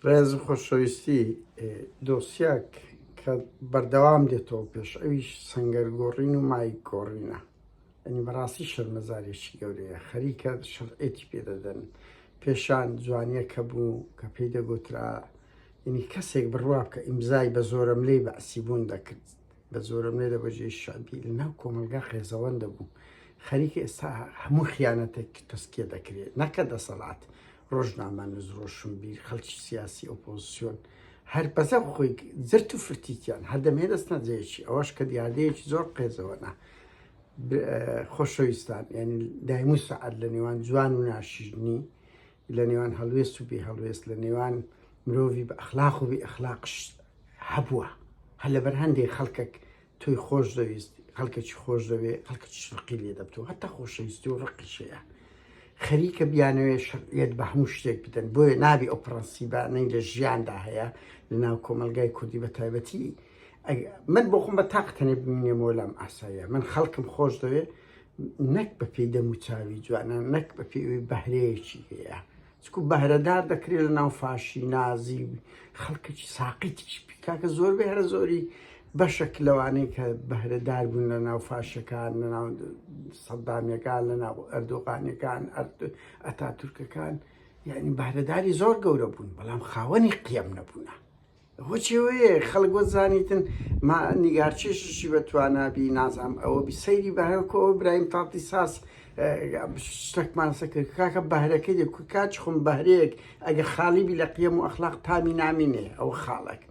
ڕێز و خۆشەویستی دۆسیەک کە بەردەوام دێتەوە پێش ئەویش سەنگەر گۆڕین و مایک گۆڕینە ئەنی بەڕاستی شەرمەزارێکی گەورەیە خەریکە شەرعێتی پێدەدەن پێشان جوانیە کە بوو کە پێی دەگوترا یعنی کەسێک بڕوا بکە ئیمزای بە زۆرەملێی بەعسی بوون دەکرد بە زۆرەملێ لە بەجێی شەعبی لە ناو کۆمەڵگا قێزەوەن دەبوو خەریکە ئێستا هەموو خیانەتێک تەسکیە دەکرێت نەکە دەسەڵات ڕۆژنامەنووس، ڕۆشنبیر، خەڵکی سیاسی، ئۆپۆزسیۆن، هەر بەزە خۆی زرت و فرتیتیان هەر دەمێ دەستنە جێیەکی، ئەوەش کە دیاردەیەکی زۆر قێزەوەنە. خۆشەویستان، یعنی دایم و سەعات لە نێوان جوان و ناشیرنی، لە نێوان هەڵوێست و بێ هەڵوێست، لە نێوان مرۆڤی بە ئەخلاق و بێ ئەخلاق هەبووە. هەر لەبەر هەندێک خەڵکێک تۆی خۆش دەویست خەڵکێکی خۆش دەوێ خەڵکێکی ڕقی لێ دەبتەوە هەتا خۆشەویستی و ڕقیش هەیە خەریکە بیانەوێ شەرعیەت بە هەموو شتێک بدەن بۆیە نابی ئەو پرەنسیبانەی لە ژیاندا هەیە لە ناو کۆمەلگای کوردی بە تایبەتی من بۆ خۆم بە تاق تەنێ بمینێمەوە لام ئاساییە من خەڵکم خۆش دەوێ نەک بە پێی دەم و چاوی جوانە نەک بە پێی بەهرەیەکی هەیە چکو بەهرەدار دەکرێت لە ناو فاشی نازی خەڵکێکی ساقیتیش کاکە زۆربەی هەرە زۆری بەشێک لەوانەی کە بەهرەدار بوون لە ناو فاشەکان لە ناو سەدامیەکان لە ناو ئەردۆغانەکان ئەتا تورکەکان یعنی بەهرەداری زۆر گەورە بوون بەڵام خاوەنی قیەم نەبوونە هۆچێوەیە خەڵک وە زانیتن ما نیگارکێشیشی بە توانابی نازانم ئەوە بی سەیری بەهرەکۆ ئەوە برایم تاتی ساس شتێکمان سەکرد کاکە بەهرەکەی دێ کاچ خۆم بەهرەیەک ئەگە خاڵی بی لە قیەم و ئەخلاق تامی نامینێ ئەو خاڵێک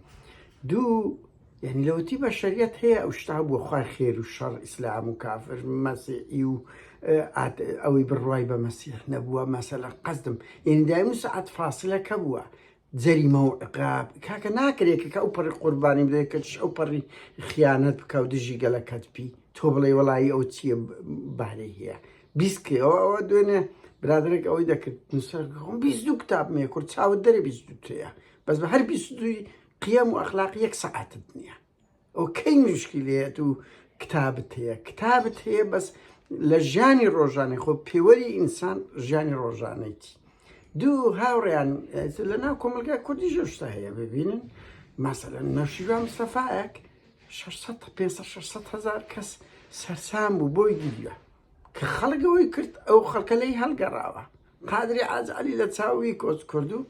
دوو یعنی لەوەتی بە شەریەت هەیە ئەو شتا بووە خوای خێر و شەڕ ئیسلام و کافر مەسیحی و ئەوەی بڕوای بە مەسیح نەبووە مەسەلە قەزدم یعنی دایم و سەعات فاصلەکە بووە جەریمە و عقاب کاکە ناکرێت کە ئەو پەڕی قوربانی بدەیت کەچ ئەو پەڕی خیانەت بکە و دژی گەلەکەت بی تۆ بڵێ وەڵایی ئەو چییە بەهرەی هەیە بیست ئەوە ئەوە دوێنێ برادێک ئەوەی دەکرد نووسەر خۆم 22 کتاب مێ کورد چاوت دەرێ 22 تەیە بەس بە هەر 22 قیەم و ئەخلاق یەک سەعاتت نییە ئەو کەی مشکیلەیەت و کتابت هەیە کتابت هەیە بەس لە ژیانی ڕۆژانەی خۆ پێوەری ئینسان ژیانی ڕۆژانەیتی دوو هاوڕیان لە ناو کۆمەلگای کوردی شتا هەیە ببینن ماسەلەن نەوشیروان مستەفایەک 600 500 600 هزار کەس سەرسام بوو بۆی گیریا کە خەڵک ئەوەی کرد ئەو خەڵکە لێی هەڵگەڕاوە قادری عاج عەلی لە چاوی کۆچ کرد و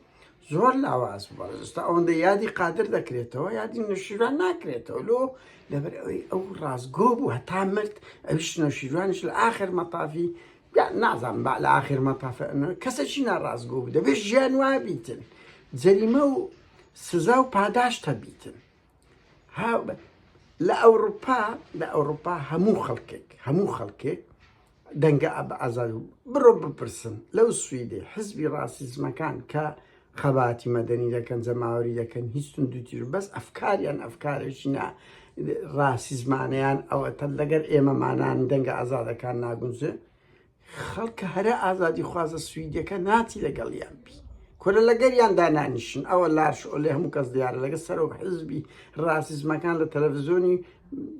زۆر لاواز بوو ئێستا ئەوەندە یادی قادر دەکرێتەوە یادی نەوشیروان ناکرێتەوە لۆ لەبەر ئەوەی ئەو ڕاستگۆ بوو هەتا مرد ئەویش نەوشیروانیش لە ئاخر مەتافی نازانم با لە ئاخر مەتافە کەسێکی ناڕاستگۆ بوو دەبێت ژیان وابیتن جەریمە و سزا و پاداشت هەبیتن لە ئەوروپا لە ئەوروپا هەموو خەڵکێک هەموو خەڵکێک دەنگە بە ئازاد و بڕۆ بپرسن لەو سویدێ حزبی ڕاستیزمەکان کە خەباتی مەدەنی دەکەن جەماوەری دەکەن هیچ توندوتیژ بەس ئەفکاریان ئەفکارێکی نا ڕاسیزمانەیان ئەوەتە لەگەر ئێمەمانان دەنگە ئازادەکان ناگونجێ خەڵکە هەرە ئازادیخوازە سویدیەکە ناچی لەگەڵیان بی کورە لەگەریان دانانیشن ئەوە لارش ئۆلێ هەموو کەس دیارە لەگە سەرۆک حزبی ڕاسیزمەکان لە تەلەڤزیۆنی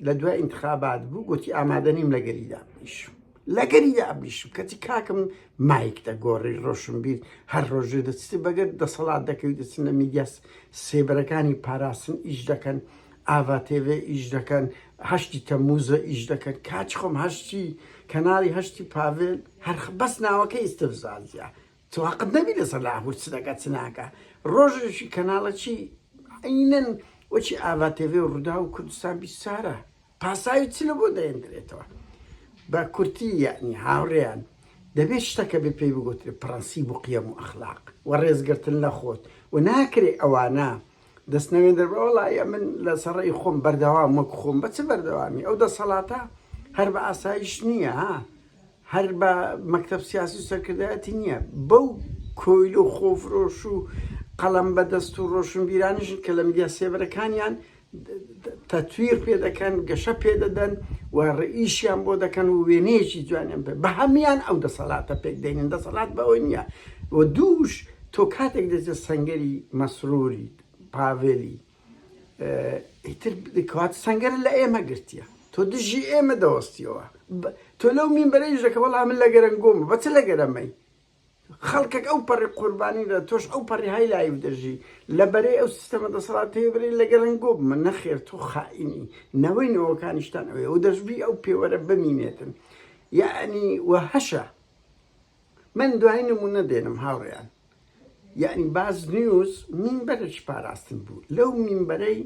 لە دوای ئینتخابات بوو گوتی ئامادە نیم لەگەری دابنیشم لەگەری دابنیشم کەچی کاکم مایک دەگۆڕی ڕۆشنبیر هەر ڕۆژێ دەچێت بەگەر دەسەڵات دەکەوی دەچن لە میدیا سێبەرەکانی پاراستن ئیش دەکەن ئاڤا تێڤێ ئیش دەکەن هەشتی تەموزە ئیش دەکەن کاچ خۆم هەشتی کەناڵی هەشتی پاڤێل هەر بەس ناوەکەی ئیستفزازیە تواقت نەبی لەسەر لاهور چ دەکات چ ناکە ڕۆژێکی کەناڵەکی عینەن وەکی ئاڤا تێڤێ و ڕووداو و کوردستان بیسارە پاساوی چ لە بۆ دەێندرێتەوە بە کورتی یعنی هاوڕێیان دەبێت شتەکە بێ پێی بگوترێ پرەنسیب و قیەم و ئەخلاق و ڕێزگرتن لە خۆت و ناکرێ ئەوانە دەست نەوێن دەر وەڵی ئەمن لە سەڕی خۆم بەردەوام وەک خۆم بە چ بەردەوامی ئەو دەسەڵاتە هەر بە ئاسایش نییە ها هەر بە مەکتەب سیاسی و سەرکردایەتی نییە بەو کۆیل و خۆفرۆش و قەڵەم بەدەست و ڕۆشنبیرانیشن کە لە میدیا سێبەرەکانیان تەتویر پێ دەکەن گەشە پێ دەدەن و ڕئیشیان بۆ دەکەن و وێنەیەکی جوانیان پێ بە هەمیان ئەو دەسەڵاتە پێک دێنن دەسەڵات بەوە نییە و دووش تۆ کاتێک دەچێت سەنگەری مەسروری پاڤێلی ئیتر کات سەنگەر لە ئێمە گرتیە تۆ دژی ئێمە دەوەستیەوە تۆ لەو مینبەرەیش دەکە وەڵا من لە گەرەنگۆم بە چ لە گەرەمەی؟ خەڵکەک ئەو پەڕی قوربانی دە تۆش ئەو پەڕی های live دەژی لە بەرەی ئەو سیستەمە دەسەڵات تێ برێ لەگەڵن گۆ بمە نەخێر تۆ خائینی نەوەی نەوەکانیشتان ئەوێ و دەشبی ئەو پێوەرە بمینێتن یەعنی وە هەشە من دوای نمونە دێنم هاوڕێیان یەعنی باز نیوز مینبەرێکی پاراستن بوو لەو مینبەرەی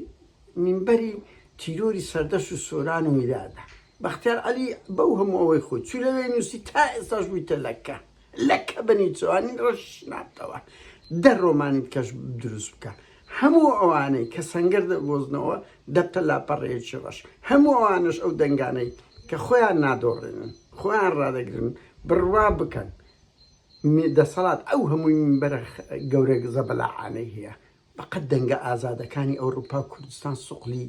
مینبەری تیرۆری سەردەشت و سۆران و میرادە بەختیار عەلی بەو هەموو ئەوەی خۆی چوو لەوێ نووسی تا ئێستاش بوویتە لەکە لەکە بەنی چوانی ڕەش نابتەوە دە ڕۆمانی کەش دروست بکە هەموو ئەوانەی کە سەنگەر دەگۆزنەوە دەبتە لاپەڕەیەکی ڕەش هەموو ئەوانەش ئەو دەنگانەی کە خۆیان نادۆڕێنن خۆیان ڕادەگرن بڕوا بکەن دەسەڵات ئەو هەمووی مینبەرە گەورە زەبەلاحانەی هەیە بەقەد دەنگە ئازادەکانی ئەوروپا و کوردستان سوقلی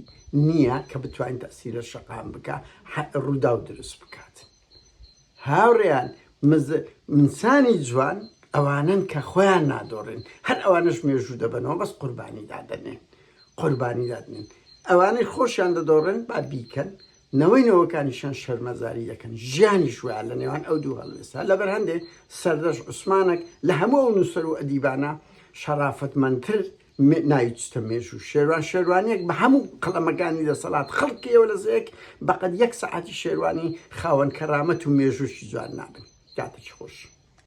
نییە کە بتوانین تەسیر لە شەقام بکە ڕووداو دروست بکات هاوڕێیان منسانی جوان ئەوانن کە خۆیان نادۆڕێن هەر ئەوانش مێژوو دەبەنەوە بەس قوربانی دادەنێن قوربانی دادنێن ئەوانەی خۆشیان دەدۆڕێن با بیکەن نەوەی نەوەکانیشیان شەرمەزاری دەکەن، ژیانیش وایە لە نێوان ئەو دوو هەڵوێستە، لەبەر هەندێ سەردەشت عوسمانەک لە هەموو ئەو نووسەر و ئەدیبانە شەرافەتمەندتر ناوی چتە مێژوو، شێروان شێروانیەک بە هەموو قەڵەمەکانی دەسەڵات خەڵکیەوە لە زێک بەقەد یەک سەعاتی شێروانی خاوەن کەرامەت و مێژووشی جوان نابن. کاتێکی خۆش.